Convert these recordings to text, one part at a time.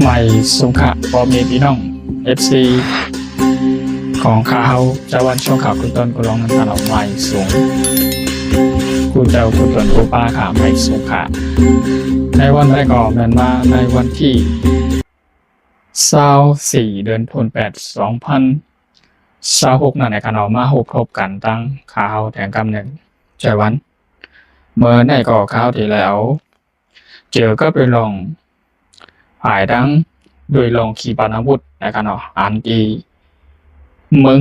ໄມສູງຄະ ພໍ່ແມ່ພີ່ນ້ອງ ເອັຟຊີ ຂອງຂ້າເຮົາ ຈາວັນຊ່ອງຂ່າວກຸນຕອນກຸນລອງນຳກັນເນາະ ໄມສູງ ກູເຈົ້າກູຕົນກູປ້າຂ້າ ໄມສູງຄະ. ໃນວັນແລກກໍແມ່ນວ່າໃນວັນທີຊາວສີ່ ເດືອນໂພນແປດ ສອງພັນຊາວຫົກນັ້ນແຫຼະຂ້າເນາະ ມາພົບກັນຕັ້ງຂ້າເຮົາແທງກຳໜຶ່ງ ຈາວັນ ເມື່ອໃນກໍຂ້າເຮົາທີ່ແລ້ວ ເຈີກັບເລື່ອງພາຍທາງດ້ວຍລອງຂີປະນາວຸດນະຄະເນາະ ອັນທີ່ເມືອງ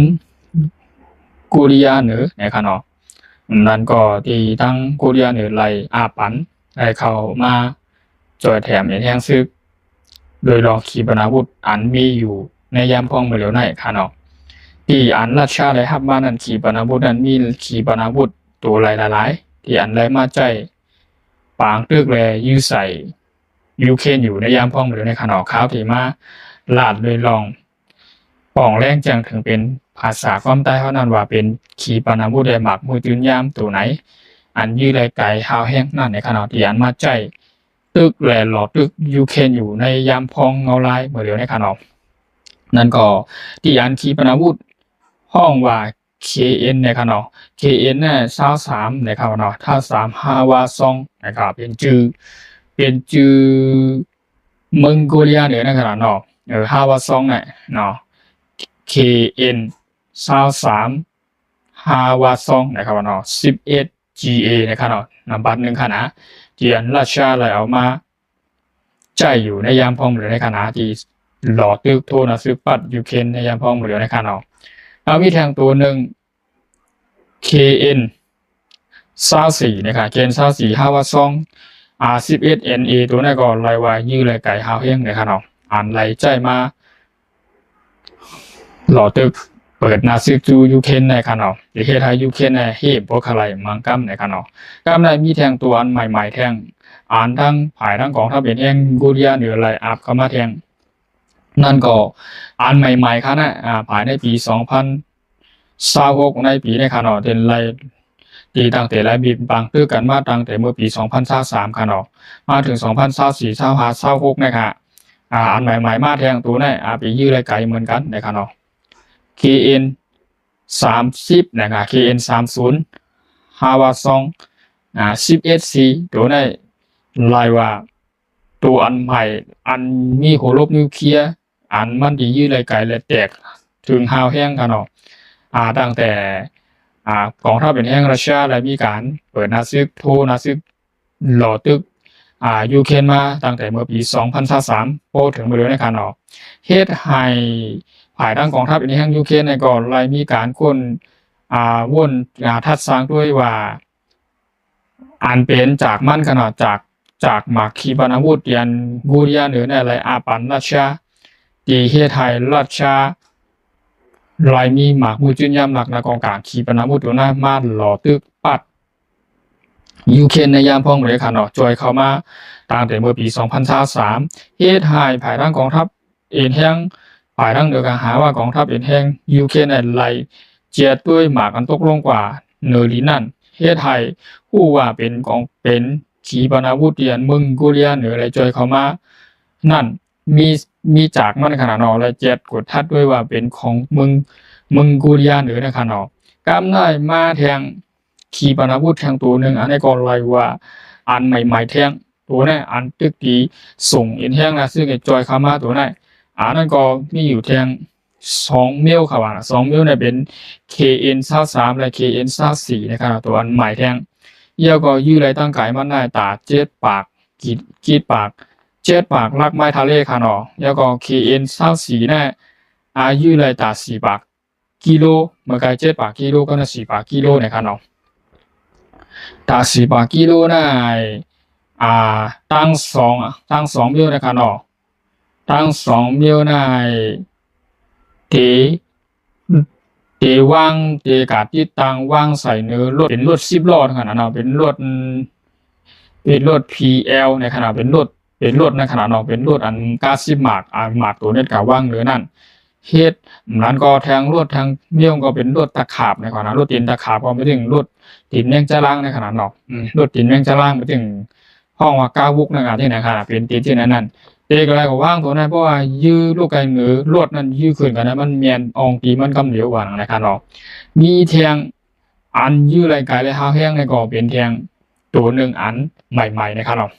ໂກເລຍເໜືອນະຄະເນາະ ນັ້ນກໍທີ່ທາງໂກເລຍເໜືອໄດ້ອາບປັນ ໄດ້ເຂົ້າມາຊ່ວຍແຖມເຮັດແຮງຊຶກ ໂດຍລອງຂີປະນາວຸດອັນມີຢູ່ໃນຍາມພ້ອມມື້ດຽວໃນຄະເນາະ ທີ່ອັນຣັດເຊຍໄດ້ຮັບມານັ້ນ ຂີປະນາວຸດນັ້ນມີຂີປະນາວຸດໂຕຫຼາຍໆ ທີ່ອັນໄດ້ມາໃຊ້ ປາງຕຶກ ແລະ ຢື້ໃສ່ຢູເຄຣນຢູ່ໃນຍາມພ້ອມເລີຍໃນຂະນະ ຂ່າວທີ່ມາລາດໂດຍລອງ ປອງແລງແຈ້ງເຖິງເປັນພາສາຄວາມໃຕ້ເຮົານັ້ນວ່າເປັນຂີປະນາວຸດ ແລະ ໝາກໝູ່ຈືນຍາມໂຕໃນ ອັນຢື້ໄດ້ໄກຮາວແຮງນັ້ນໃນຂະນະທີ່ອັນມາໃຊ້ຕຶກ ແລະ ຫຼໍ່ຕຶກຢູເຄຣນຢູ່ໃນຍາມພ້ອມເງົາລາຍເມື່ອດຽວໃນຂະນະ ນັ້ນກໍທີ່ອັນຂີປະນາວຸດຮ້ອງວ່າ ເຄເອັນ ນະຄະເນາະ ເຄເອັນ ຊາວສາມ ນະຄະເນາະ ຊາວສາມ ຮາວາຊອງ ນະຄະ ເປັນຊື່ ເປັນຊື່ເມືອງໂກເລຍເໜືອ ນະຄະເນາະ ເອີ ຮາວາຊອງ ນະເນາະ ເຄເອັນ ຊາວສາມ ຮາວາຊອງ ນະຄະເນາະ ສິບເອັດ ຈີເອ ນະຄະເນາະ ນຳບັດໜຶ່ງຄະນະ ທີ່ອັນຣັດເຊຍໄດ້ເອົາມາ ໃຊ້ຢູ່ໃນຍາມພ້ອມເລີຍໃນຂະນະທີ່ຫຼໍ່ຕຶກໂທນາຊຶກປັດຢູເຄຣນໃນຍາມພ້ອມເລີຍໃນຂະນະ ແລ້ວມີແທ່ງໂຕໜຶ່ງ ເຄເອັນ ຊາວສີ່ ນະຄະ ເຄເອັນ ຊາວສີ່ ຮາວາຊອງ ອາ ສິບເອັດ ເອັນເອ ໂຕນັ້ນກໍໄລ່ວ່າຢື້ໄດ້ໄກຮາວແຮງໃນຂະນະ ອັນໄລ່ໃຊ້ມາ ຫຼໍ່ຕຶກເປີດໜ້າຊຶກສູ່ຢູເຄຣນໃນຂະເນາະ ຈະເຮັດໃຫ້ຢູເຄຣນໃນຮີບບໍ່ຄະໄລມັງກຳໃນຂະເນາະ ກຳໄດ້ມີແທ່ງຕົວອັນໃໝ່ໆ ແທ່ງ ອັນທັງພາຍທັງກອງທັບເອັນແຮງໂກເລຍເໜືອໄລ່ອັບເຂົ້າມາແທ່ງ ນັ້ນກໍອັນໃໝ່ໆ ຂະນະ ອາ ພາຍໃນປີສອງພັນຊາວຫົກ ໃນປີໃນຂະເນາະ ເປັນໄລ່ ທີ່ຕັ້ງແຕ່ໄລ່ບິດບັງຕຶກກັນມາຕັ້ງແຕ່ເມື່ອປີສອງພັນຊາວສາມ ຂະເນາະ ມາເຖິງສອງພັນຊາວສີ່ ຊາວຫ້າ ຊາວຫົກ ນະຄະ ອາ ອັນໃໝ່ໆ ມາແທ່ງໂຕໃນ ອາ ໄປຢື້ໄດ້ໄກເໝືອນກັນນະຄະເນາະ ເຄເອັນ ສາມສິບ ນະຄະ ເຄເອັນ ສາມສິບ ຮາວາຊອງ ອາ ສິບເອັດ ຊີ ໂຕໃນ ລາຍວ່າ ໂຕອັນໃໝ່ ອັນມີຫົວລົບນິວເຄລຍ ອັນມັນທີ່ຢື້ໄດ້ໄກ ແລະ ແຕກເຖິງຮາວແຮງຂະເນາະ ອາ ຕັ້ງແຕ່ ອາ ກອງທັບເອັນແຮງຣັດເຊຍໄດ້ມີການເປີດໜ້າຊຶກ ໂທນາຊຶກ ຫຼໍ່ຕຶກ ອາ ຢູເຄຣນມາຕັ້ງແຕ່ເມື່ອປີສອງພັນຊາວສາມ ໂຕເຖິງມື້ດຽວໃນຂະເນາະ ເຮັດໃຫ້ພາຍທາງກອງທັບເອັນແຮງຢູເຄຣນນີ້ກໍໄດ້ມີການຄົ້ນ ອາ ວົນ ອາ ທັດສາງດ້ວຍວ່າ ອັນເປັນຈາກມັນຂະເນາະ ຈາກ ຈາກໝາກຂີປະນາວຸດທີ່ອັນໂກເລຍເໜືອນັ້ນໄດ້ອາບປັນຣັດເຊຍ ທີ່ເຮັດໃຫ້ຣັດເຊຍໄດ້ມີໝາກໝູ່ຈືນຍາມໜັກໃນກອງກາງຂີປະນາວຸດໂຕນັ້ນມາຫຼໍ່ຕຶກປັດ ຢູເຄຣນໃນຍາມພ້ອມເລີຍຂະເນາະ ຈ່ອຍເຂົ້າມາຕັ້ງແຕ່ເມື່ອປີສອງພັນຊາວສາມ ເຮັດໃຫ້ພາຍທາງກອງທັບເອັນແຮງ ພາຍທາງເໜືອກໍຫາວ່າກອງທັບເອັນແຮງຢູເຄຣນນັ້ນໄລ່ຈຽດດ້ວຍໝາກອັນຕົກລົງກວ່າເໜືອດິນນັ້ນ ເຮັດໃຫ້ຮູ້ວ່າເປັນກອງ ເປັນຂີປະນາວຸດທີ່ອັນເມືອງໂກເລຍເໜືອໄດ້ຈ່ອຍເຂົ້າມານັ້ນ ມີ ມີຈາກມັນຂະນະເນາະ ແລະ ແຈັດກົດທັດດ້ວຍວ່າເປັນຂອງເມືອງ ເມືອງໂກເລຍເໜືອນະຄະເນາະ ກຳໄດ້ມາແທ່ງ ຂີປະນາວຸດແທ່ງໂຕໜຶ່ງ ອັນນີ້ກໍລາຍວ່າອັນໃໝ່ໆ ແທ່ງໂຕນີ້ ອັນຕຶກທີ່ສົ່ງເອັນແຮງນະ ຊຶ່ງຈ່ອຍເຂົ້າມາໂຕນີ້ ອັນນັ້ນກໍມີຢູ່ແທ່ງສອງມິວ ເຂົາວ່າສອງມິວນີ້ເປັນ ເຄເອັນ ຊາວສາມ ແລະ ເຄເອັນ ຊາວສີ່ ນະຄະ ໂຕອັນໃໝ່ແທ່ງ ແລ້ວກໍຢູ່ໄລຕັ້ງກາຍມັນໄດ້ຕາເຈັດປາກ ກີດ ກີດປາກ ເຈັດປາກຫຼັກໄມທະເລຄະເນາະ ແລ້ວກໍ ເຄເອັນ ຊາວສີ່ ນະ ອາ ຢູ່ໄລຕາສີ່ປາກ ກິໂລ ເມື່ອກາຍເຈັດປາກກິໂລກັບສີ່ປາກກິໂລນະຄະເນາະ ຕາສີ່ປາກກິໂລນະ ອາ ທັງສອງ ທັງສອງມິວນະຄະເນາະ ທັງສອງມິວນະ ເຕ ເຕວາງ ເຕກາຕິດຕັ້ງວາງໃສ່ເນີລົດ ເປັນລົດສິບລໍ້ນະຄະເນາະ ເປັນລົດ ເປັນລົດພີແອວນະຄະເນາະ ເປັນລົດ ເປັນລົດໃນຂະນະເນາະ ເປັນລົດອັນກາສິບໝາກ ອາ ໝາກໂຕເນັດກະວາງເນີນັ້ນ ເຮັດນັ້ນກໍແທ່ງລົດແທ່ງມ້ຽວກໍເປັນລົດຕະຂາບໃນຂະນະ ລົດຕີນຕະຂາບກໍໄປເຖິງລົດຕີນແມງຈະລາງໃນຂະນະເນາະ ອືມ ລົດຕີນແມງຈະລາງໄປເຖິງ ຮ້ອງວ່າກາວຸກນະຄະ ທີ່ນະຄະ ເປັນຕີນທີ່ນັ້ນນັ້ນ ແ ເອກະໄລກໍວາງໂຕນັ້ນ ເພາະວ່າຢື້ລູກໄກເໜີລົດນັ້ນຢື້ຂຶ້ນກັນນະ ມັນແມ່ນອ່ອງຕີມັນກຳຫຼຽວວ່ານັ້ນນະຄັບເນາະ. ມີແທ່ງອັນຢື້ໄຫຼໄກ ແລະ ຮາວແຮງນີ້ກໍເປັນແທ່ງໂຕໜຶ່ງອັນໃໝ່ໆນະຄັບເນາະ.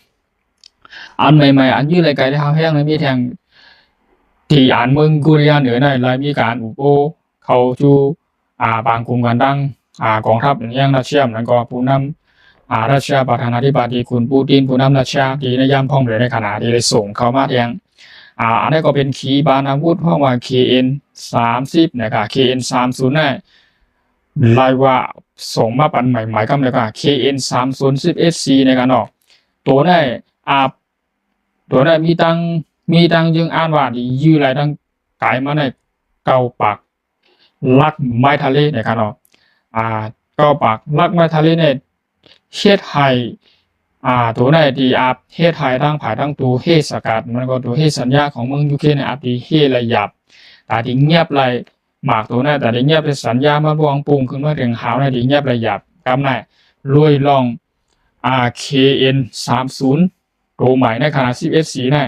ອັນໃໝ່ໆ ອັນຢື້ໄຫຼໄກ ແລະ ຮາວແຮງນີ້ມີແທ່ງທີ່ອັນເມືອງໂກເລຍເໜືອນັ້ນໄດ້ມີການອຸບໂອເຂົ້າສູ່ ອ່າ ປາງກຸມກັນທັງ ອ່າ ກອງທັບແຫ່ງຣັດເຊຍ ນັ້ນກໍຜູ້ນຳ ອ່າ ຣັດເຊຍ ປະທານາທິບໍດີ ຄຸນ ປູຕິນ ຜູ້ນຳຣັດເຊຍ ທີ່ໃນຍາມພ້ອມເລີຍ ໃນຂະນະທີ່ໄດ້ສົ່ງເຂົ້າມາແທ່ງ ອ່າ ອັນນີ້ກໍເປັນຂີປະນາວຸດ ເອີ້ນວ່າ ເຄເອັນສາມສິບ ນະຄັບ ເຄເອັນສາມສິບ ນະ ລາຍວ່າສົ່ງມາປັນໃໝ່ໆ ກັບ ແລ້ວກໍ ເຄເອັນສາມສິບ ສິບເອັດ ຊີ ນະຄັບເນາະ. ໂຕນີ້ ອ່າ ໂຕນີ້ມີຕັ້ງ ມີຕັ້ງ ຈຶ່ງອ່ານວ່າ ທີ່ຢື້ໄຫຼຕັ້ງໄກມາໃນເກົ້າປາກ ຫຼັກໄມທະເລນະຄັບເນາະ. ອ່າ ເກົ້າປາກຫຼັກໄມທະເລນີ້ເຮັດໃຫ້ ອ່າ ໂຕນີ້ທີ່ ອ່າ ເຮັດໃຫ້ທາງຝ່າຍທາງໂຕເຮສະກັດ ມັນກໍໂຕເຮສັນຍາຂອງເມືອງຢູເຄຣນນີ້ ອາດຊິເຮໄຫຼຫຍັບ ຕາທີ່ງຽບໄຫຼ ໝາກໂຕນັ້ນ ຕາທີ່ງຽບໄດ້ສັນຍາມາບວງປຸງຂຶ້ນມາເຖິງຫາວນະທີ່ງຽບໄຫຼຫຍັບ ກັບນະລວຍລ່ອງ ອ່າ ເຄເອັນສາມສິບ ໂຕໃໝ່ໃນຂະນະສິບເອັດ ຊີນະ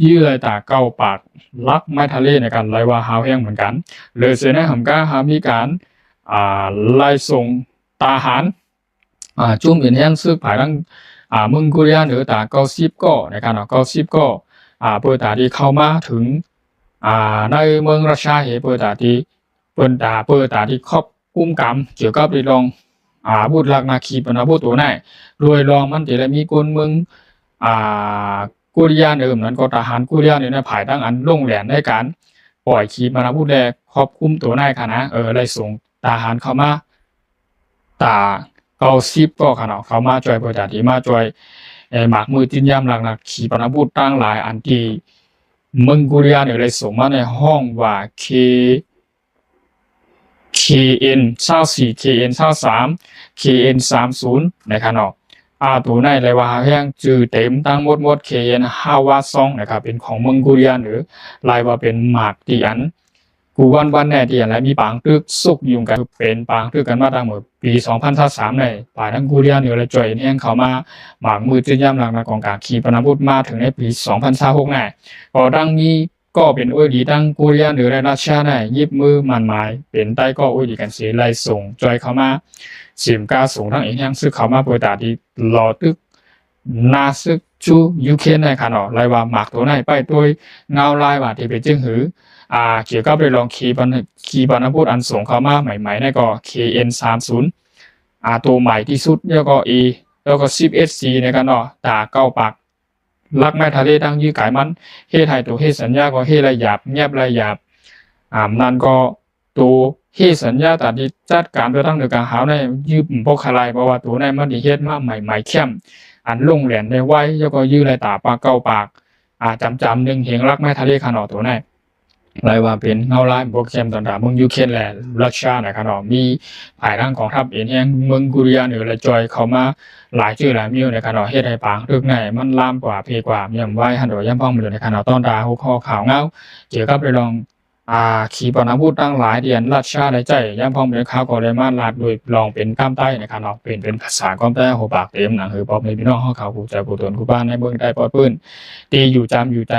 ຢື້ໄຫຼຕາເກົ້າປາກຫຼັກໄມທະເລນະຄັບ ລາຍວ່າຮາວແຮງເໝືອນກັນ. ເລີຍເສນາຫຳກາຫາມີການ ອ່າ ໄລ່ສົ່ງທະຫານ ອ່າ ຈຸ້ມເປັນແຮງສຶກພາຍຫຼັງ ອ່າ ເມືອງໂກເລຍເໜືອຕາເກົ້າສິບກໍນະຄັບເນາະ ເກົ້າສິບກໍ ອ່າ ເພື່ອຕາທີ່ເຂົ້າມາເຖິງ ອ່າ ໃນເມືອງຣັດເຊຍ ເພື່ອຕາທີ່ ເພິ່ນຕາ ເພື່ອຕາທີ່ຄອບ ກຸມກຳກ່ຽວກັບເລື່ອງອາວຸດຫຼັກນາຂີປະນາວຸດໂຕນັ້ນ ໂດຍລອງມັນຈະໄດ້ມີຄົນເມືອງ ອາ ໂກເລຍເໜືອ ນັ້ນກໍທະຫານໂກເລຍເໜືອໃນພາຍຫຼັງອັນລົງແລ່ນໃນການປ່ອຍຂີປະນາວຸດ ແລະ ຄວບຄຸມໂຕນັ້ນຫັ້ນນະ ເອີ ໄດ້ສົ່ງທະຫານເຂົ້າມາ ຕາເກົ້າສິບກໍຂະເນາະ ເຂົ້າມາຊ່ວຍ ເພື່ອຈະທີ່ມາຊ່ວຍ ເອີ ໝາກມືຕິນຍາມຫຼັກນາຂີປະນາວຸດທັງຫຼາຍ ອັນທີ່ເມືອງໂກເລຍເໜືອໄດ້ສົ່ງມາໃນຫ້ອງວ່າ K ເຄເອັນຊາວສີ່ ເຄເອັນຊາວສາມ ເຄເອັນສາມສິບນະຄັບເນາະ ອາ ໂຕໃນລາຍວ່າຮາວແຮງ ຊື່ເຕັມທັງໝົດໝົດ ເຄເອັນຮາວາຊອງນະຄັບ ເປັນຂອງເມືອງໂກເລຍເໜືອ ລາຍວ່າເປັນໝາກທີ່ອັນ ກູວັນວັນແນ່ທີ່ອັນລະມີປາງຕຶກຊຸກຍຸງກັນ ເປັນປາງຕຶກກັນມາຕັ້ງເມື່ອປີສອງພັນຊາວສາມໃນ ຝ່າຍທາງໂກເລຍເໜືອລະຈ່ອຍແຮງເຂົ້າມາ ໝາກມືຕິນຍາມຫຼັກນາຂອງການຂີປະນາວຸດມາເຖິງໃນປີສອງພັນຊາວຫົກໃນ ກໍທັງມີ ກໍເປັນໂອ້ຍດີ ທັງໂກເລຍເໜືອ ແລະ ຣັດເຊຍ ໄດ້ຫຍິບມືໝັ້ນໝາຍ ເປັນໄຕກໍໂອ້ຍດີກັນເສ ໄລ່ສົ່ງຈ່ອຍເຂົ້າມາ ສິມກາສົ່ງທັງເອງແຮງຊຶກເຂົ້າມາ ເພື່ອຕາທີ່ຫຼໍ່ຕຶກໜ້າຊຶກຊູຢູເຄຣນ ໃນຂະເນາະ ລາຍວ່າໝາກໂຕໃນໄປໂດຍເງົາລາຍວ່າທີ່ເປັນຈຶ່ງຫື ອາ ກ່ຽວກັບເລື່ອງຂີປະນາ ຂີປະນາວຸດອັນສົ່ງເຂົ້າມາໃໝ່ໆ ໃນກໍ ເຄເອັນສາມສິບ ອາ ໂຕໃໝ່ທີ່ສຸດ ແລ້ວກໍເອ ແລ້ວກໍສິບເອັດຊີ ໃນຂະເນາະ ຕາເກົ້າປາກ ຫຼັກໄມທະເລທັງຢື້ກາຍມັນ ເຮັດໃຫ້ໂຕເຮສັນຍາກໍເຮໄລຍາບ ແຍບໄລຍາບ ອາ ນັ້ນກໍໂຕເຮສັນຍາຕາທີ່ຈັດການໄປທາງເໜືອກາງຫາວໃນຢື້ບໍ່ຄະລາຍ ເພາະວ່າໂຕໃນມັນໄດ້ເຮັດມາໃໝ່ໆ ແຄມ ອັນລົງແລ່ນໄດ້ໄວ ແລ້ວກໍຢື້ໄລຕາປາກເກົ້າປາກ ອາ ຈຳໆ ໜຶ່ງເຮງຫຼັກໄມທະເລຂະເນາະ ໂຕໃນ ລາຍວ່າເປັນເງົາລາຍບໍ່ແຄມຕອນຕາເມືອງຢູເຄຣນ ແລະ ຣັດເຊຍ ນະຄະເນາະ ມີພາຍຫຼັງກອງທັບເອງແຮງເມືອງກູເຣຍເໜືອ ແລະ ຈ່ອຍເຂົ້າມາ ຫຼາຍຈື່ຫຼາຍມີ້ວນະຄະເນາະ ເຮັດໃຫ້ປາງຕຶກໃນມັນລາມກວ່າເພກວ່າ ຍ່ຳໄວຫັ້ນໂດຍ ຍ່ຳພອງເລີຍນະຄະເນາະ ຕອນຕາຫົວຂໍ້ຂ່າວເງົາ ກ່ຽວກັບເລື່ອງ ອາ ຂີປະນາວຸດທັງຫຼາຍທີ່ອັນຣັດເຊຍໄດ້ໃຊ້ ຍ່ຳພອງເລີຍ ຂ່າວກໍໄດ້ມາລາດໂດຍລອງເປັນກຳໄຕນະຄະເນາະ ເປັນ ເປັນພາສາກຳໄຕ ຫົວປາກເຕັມໜັງ ໃຫ້ພໍ່ແມ່ພີ່ນ້ອງເຮົາເຂົາຜູ້ໃຈຜູ້ຕົນ ຜູ້ບ້ານໃນເມືອງໃຕ້ປອດພື້ນ ທີ່ຢູ່ຈຳຢູ່ໃຈ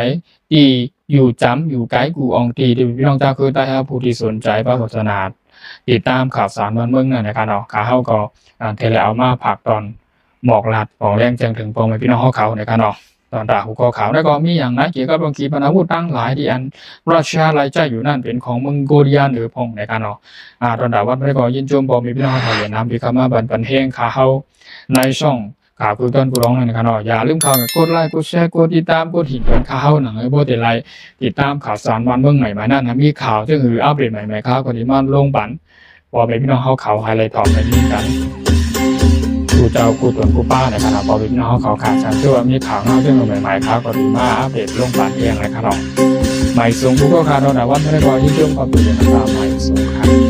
ທີ່ຢູ່ຈຳຢູ່ໄກ ກູອອງຕີ ທີ່ພີ່ນ້ອງເຈົ້າຄືໃຕ້ເຮົາ ຜູ້ທີ່ສົນໃຈປາກສະໜາ ຕິດຕາມຂ່າວສານບ້ານເມືອງນັ້ນນະຄະເນາະ ຂ້າເຮົາກໍ ອາ ເທື່ອລະເອົາມາຝາກຕອນ ບອກລາດບອກແລງແຈ້ງເຖິງພໍ່ແມ່ພີ່ນ້ອງເຮົາເຂົານະຄະເນາະ ຕອນຕາຫົວຂໍ້ຂ່າວ ແລ້ວກໍມີຫຍັງນະ ກ່ຽວກັບເລື່ອງຂີປະນາວຸດທັງຫຼາຍທີ່ອັນຣັດເຊຍໄລ່ໃຊ້ຢູ່ນັ້ນ ເປັນຂອງເມືອງໂກເຣຍເໜືອພອງນະຄະເນາະ ອາ ຕອນຕາວັນໄປກໍຍິນຊົມພໍ່ແມ່ພີ່ນ້ອງເຮົາ ເຂົ້າແລະນຳທີ່ເຂົ້າມາບັນ ບັນແຮງຂ່າວເຮົາໃນຊ່ອງ ຂ່າວຄືຕອນຜູ້ລອງນັ້ນນະຄະເນາະ ຢ່າລືມເຂົ້າກົດໄລ ກົດແຊ ກົດຕິດຕາມ ກົດຫີນກັນຂ່າວເຮົານະ ໃຫ້ບໍ່ໄດ້ໄລ່ຕິດຕາມຂ່າວສານບ້ານເມືອງໃໝ່ໆນັ້ນນະ ມີຂ່າວຈັ່ງຄືອັບເດດໃໝ່ໆ ຂ່າວກໍໄດ້ມາລົງປັນ ພໍ່ແມ່ພີ່ນ້ອງເຮົາເຂົາໃຫ້ໄດ້ຖອກໄດ້ຍິນກັນ ຄູ່ເຈົ້າຄູ່ຕົນຄູ່ປ້ານະຄະເນາະ ພໍ່ແມ່ພີ່ນ້ອງເຮົາເຂົາຂາດສັນ ຄືວ່າມີຂ່າວເນາະ ເລື່ອງໃໝ່ໆ ຂ່າວກໍໄດ້ມາອັບເດດລົງປານແຮງນະຄະເນາະ ໄໝ່ສູງຜູ້ກໍຂາດເນາະ ວັນເມື່ອໃດກໍທີ່ເລື່ອງຄວາມເປັນນະຄະ ໄໝ່ສູງຂາດ